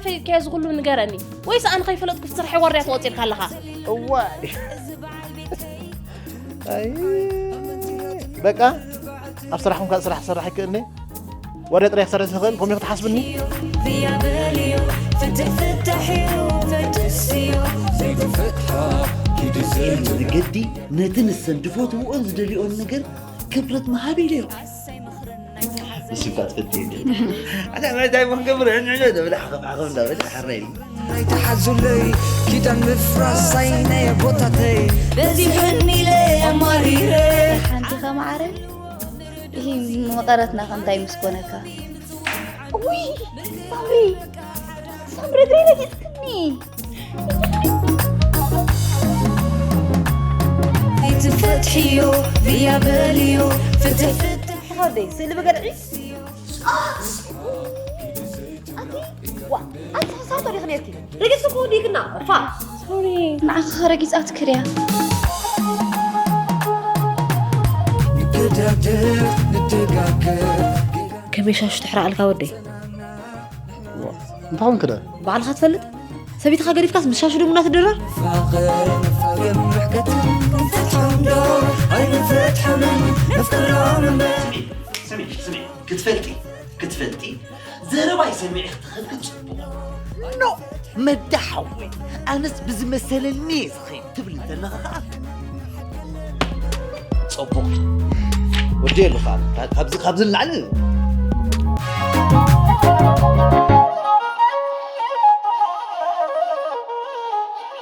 ከ እዚ ኩሉ ንገረኒ። ወይስ ኣነ ከይፈለጥኩ እቲ ስራሕ ወርያ ትወፅእ ኢልካ ኣለኻ? እዋይ ኣይ በቃ ኣብ ስራሕኩም ካልእ ስራሕ ክሰርሕ ኣይክእልኒ። ወደ ጥራይ ክሰርሕ ዝኽእል ከምኡ ክትሓስብኒ። ብያ በልዮ ፍትሕ ፍትሕ እዩ መድስዮ ዘይትፍትሖ ኪዱ ዘልቱ መገዲ ነቲ ንሰን ዝፈትውኦን ዝደልዮን ነገር ክብረት ምሃብ ኢለዮ። ንስካ ትፈልጥ የለን ኣታ እንታይ ሞ ክገብር ንዕነ ደብላ ሓኸፍ ሓኸፍ እንዳበለ ሓረይኒ ኣይተሓዙለይ ኪዳን ምፍራስ ኣይናየ ቦታተይ በዚሑኒ ኢለ ኣማሪረ ሓንቲ ከማዕረ ይህ መቐረትና ከምታይ ምስ ኮነካ ውይ ሳምሪ ሳምሪ እግረይ ረጊፅክኒ ኣይትፈትሕዮ ብያ በልዮ ፍትሕ ፍትሕ ሓወደይ ስእሊ ብገድዒ ኣቲ ዋ ኣቲ ሓሳብ ተሪኽ ነርኪ ረጊፅኩ ዲክና ፋ ሶሪ ንዓኻ ረጊፃትክ ድያ ንደጋገፍ ንደጋገፍ ከመይ ሻሽ ትሕረኣልካ ወደይ እንታይ ኾንክ ደ ባዕልኻ ትፈልጥ ሰቢትኻ ገዲፍካስ ምስ ሻሽ ደሙና ትድረር ፋቕር ንፋገም ምሕከት ንፈትሖም ዶ ኣይንፈትሖምን ነፍቅሮም እምበር ስሚ ስሚ ክትፈልጢ ክትፈልጢ ዘረባይ ሰሚዒ ክትኸልክ ፅቡቕ ኖ መዳ ሓወይ ኣነስ ብዝመሰለኒ እየ ዝኸይድ ትብል እንተለኻ ከዓ ፅቡቕ ወዲ የሉ ከዓ ካብዚ ካብዚ ንላዕሊ